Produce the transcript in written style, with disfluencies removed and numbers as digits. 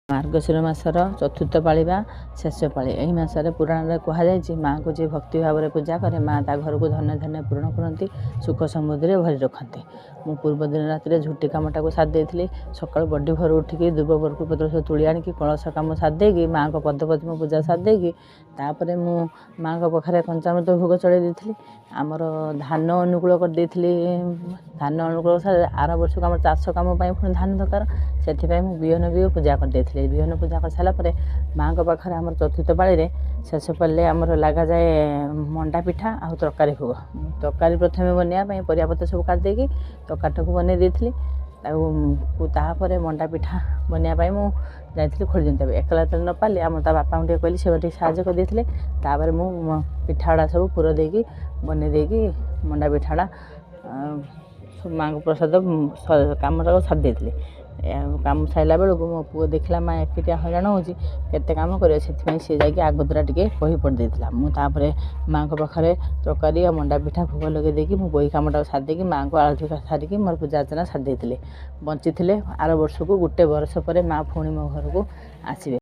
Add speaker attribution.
Speaker 1: ମାର୍ଗଶିର ମାସର ଚତୁର୍ଥ ପାଳି ବା ଶେଷ ପାଳି। ଏହି ମାସରେ ପୁରାଣରେ କୁହାଯାଇଛି, ମାଆଙ୍କୁ ଯିଏ ଭକ୍ତି ଭାବରେ ପୂଜା କରେ, ମାଆ ତା ଘରକୁ ଧନ ଧାନ୍ୟ ପୂରଣ କରନ୍ତି, ସୁଖ ସମୃଦ୍ଧିରେ ଭରି ରଖନ୍ତି। ମୁଁ ପୂର୍ବ ଦିନ ରାତିରେ ଝୋଟି କାମଟାକୁ ସାରି ଦେଇଥିଲି। ସକାଳୁ ବଡ଼ି ଭୋରୁ ଉଠିକି ଦୁବ ବରକୋଳି ପତ୍ର ସବୁ ତୋଳି ଆଣିକି କଳସ କାମ ସାରି ଦେଇକି, ମାଆଙ୍କ ପଦପଦ୍ମ ପୂଜା ସାରି ଦେଇକି, ତାପରେ ମୁଁ ମାଆଙ୍କ ପାଖରେ ପଞ୍ଚାମୃତ ଭୋଗ ଚଢ଼ାଇ ଦେଇଥିଲି। ଆମର ଧାନ ଅନୁକୂଳ କରିଦେଇଥିଲି। ଧାନ ଅନୁକୂଳ ସାରି ଆର ବର୍ଷକୁ ଆମର ଚାଷ କାମ ପାଇଁ ପୁଣି ଧାନ ଦରକାର, ସେଥିପାଇଁ ମୁଁ ବିହନ ବି ପୂଜା କରିଦେଇଥିଲି। ବିହନ ପୂଜା କରିସାରିଲା ପରେ ମାଆଙ୍କ ପାଖରେ ଆମର ଚତୁର୍ଥ ପାଳିରେ, ଶେଷ ପାଳିରେ ଆମର ଲଗାଯାଏ ମଣ୍ଡା ପିଠା ଆଉ ତରକାରୀ ଭୋଗ। ତରକାରୀ ପ୍ରଥମେ ବନେଇବା ପାଇଁ ପରିବାପତ୍ର ସବୁ କାଟି ଦେଇକି ତରକାରୀଟାକୁ ବନେଇ ଦେଇଥିଲି। ଆଉ ତାପରେ ମଣ୍ଡା ପିଠା ବନେଇବା ପାଇଁ ମୁଁ ଯାଇଥିଲି ଖୋଳି ଜନ୍ତିବା ପାଇଁ। ଏକଲା ଯେତେବେଳେ ନ ପାରିଲି, ଆମର ତା ବାପାଙ୍କୁ ଟିକେ କହିଲି, ସେ ଟିକେ ସାହାଯ୍ୟ କରିଦେଇଥିଲେ। ତାପରେ ମୁଁ ପିଠା ଗୁଡ଼ା ସବୁ ପୁର ଦେଇକି ବନେଇ ଦେଇକି ମଣ୍ଡା ପିଠାଟା ମାଆଙ୍କ ପ୍ରସାଦ କାମଟାକୁ ସାରି ଦେଇଥିଲି। କାମ ସାରିଲା ବେଳକୁ ମୋ ପୁଅ ଦେଖିଲା, ମା ଏକୁଟିଆ ହଇରାଣ ହେଉଛି, କେତେ କାମ କରିବ, ସେଥିପାଇଁ ସିଏ ଯାଇକି ଆଗତୁରା ଟିକେ ବହି ପଢ଼ି ଦେଇଥିଲା। ମୁଁ ତାପରେ ମାଆଙ୍କ ପାଖରେ ତରକାରୀ ଆଉ ମଣ୍ଡା ପିଠା ଭୋଗ ଲଗାଇ ଦେଇକି, ମୁଁ ବହି କାମଟାକୁ ସାରି ଦେଇକି, ମାଆଙ୍କୁ ଆଳତି ସାରିକି ମୋର ପୂଜା ଅର୍ଚ୍ଚନା ସାରି ଦେଇଥିଲି। ବଞ୍ଚିଥିଲେ ଆର ବର୍ଷକୁ ଗୋଟେ ବର୍ଷ ପରେ ମାଆ ପୁଣି ମୋ ଘରକୁ ଆସିବେ।